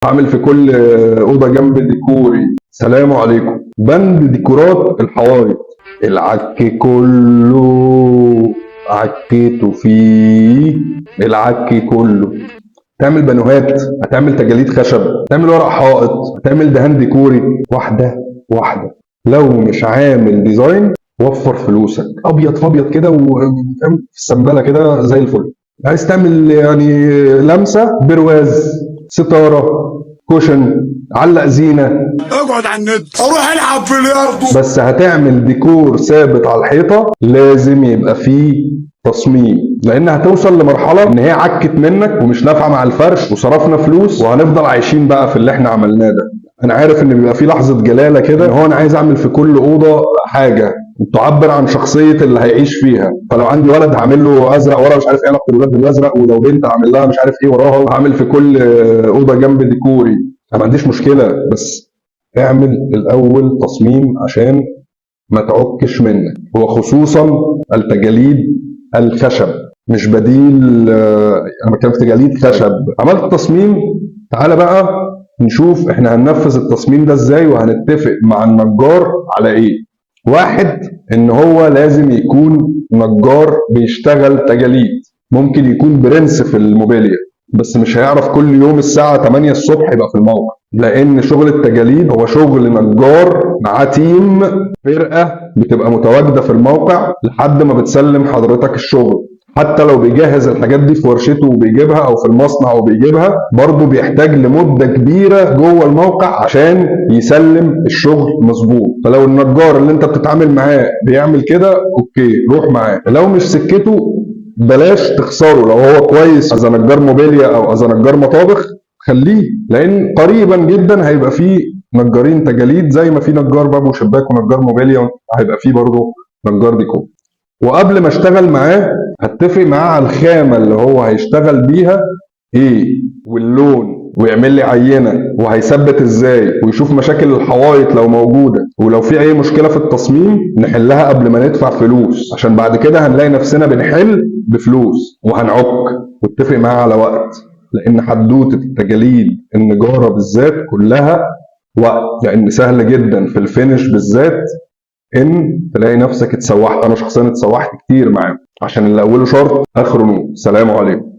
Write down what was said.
هعمل في كل اوضة جنب ديكوري. سلام عليكم. بند ديكورات الحوايط، العك كله عكيته فيه، العك كله. تعمل بانوهات، هتعمل تجاليد خشب، تعمل ورق حائط، هتعمل دهان ديكوري، واحدة واحدة. لو مش عامل design وفر فلوسك، ابيض في ابيض كده وفاهم في السنبله كده زي الفل. عايز تعمل يعني لمسه، برواز، ستارة، cushion، علق زينة، اقعد على النت، اروح العب بلياردو. بس هتعمل ديكور ثابت على الحيطة لازم يبقى فيه تصميم، لان هتوصل لمرحلة ان هي عكت منك ومش نافعة مع الفرش، وصرفنا فلوس وهنفضل عايشين بقى في اللي احنا عملناه ده. انا عارف ان بيبقى في لحظة جلاله كده، هو انا عايز اعمل في كل اوضة حاجة تعبر عن شخصية اللي هيعيش فيها. فلو عندي ولد هعمل له ازرق ورا، مش عارف ايه علاقة الولاد بالازرق، ولو بنت هعمل لها مش عارف ايه وراها. هعمل في كل اوضة جنب ديكوري، انا ما عنديش مشكله، بس اعمل الاول تصميم عشان ما تعكش منك. وخصوصا التجاليد الخشب مش بديل، انا بتكلم في تجاليد خشب. عملت تصميم، تعالى بقى نشوف احنا هننفذ التصميم ده ازاي، وهنتفق مع النجار على ايه. واحد، ان هو لازم يكون نجار بيشتغل تجاليد. ممكن يكون برنس في الموبيليا، بس مش هيعرف كل يوم الساعة 8 الصبح يبقى في الموقع، لأن شغل التجاليد هو شغل نجار مع team، فرقة بتبقى متواجدة في الموقع لحد ما بتسلم حضرتك الشغل. حتى لو بيجهز الحاجات دي في ورشته وبيجيبها، او في المصنع وبيجيبها، برضه بيحتاج لمدة كبيرة جوه الموقع عشان يسلم الشغل مظبوط. فلو النجار اللي انت بتتعامل معاه بيعمل كده، okay، روح معاه. لو مش سكته بلاش تخسره. لو هو كويس as نجار موبيليا او as نجار مطابخ خليه، لان قريبا جدا هيبقى فيه نجارين تجاليد، زي ما في نجار باب وشباك ونجار موبيليا هيبقى فيه برضه نجار ديكور. وقبل ما اشتغل معاه هتفق معاه على الخامة اللي هو هيشتغل بيها ايه، واللون، ويعمل لي عينه، وهيثبت ازاي، ويشوف مشاكل الحوايط لو موجودة، ولو في اي مشكلة في التصميم نحلها قبل ما ندفع فلوس، عشان بعد كده هنلاقي نفسنا بنحل بفلوس وهنعك. واتفق معاه على وقت، لان حدوتة التجاليد النجاره بالذات كلها وقت، لان سهل جدا في ال finish بالذات ان تلاقي نفسك اتسوحت. انا شخصيا اتسوحت كتير معاهم، عشان اللي اوله شرط اخره نور. سلام عليكم.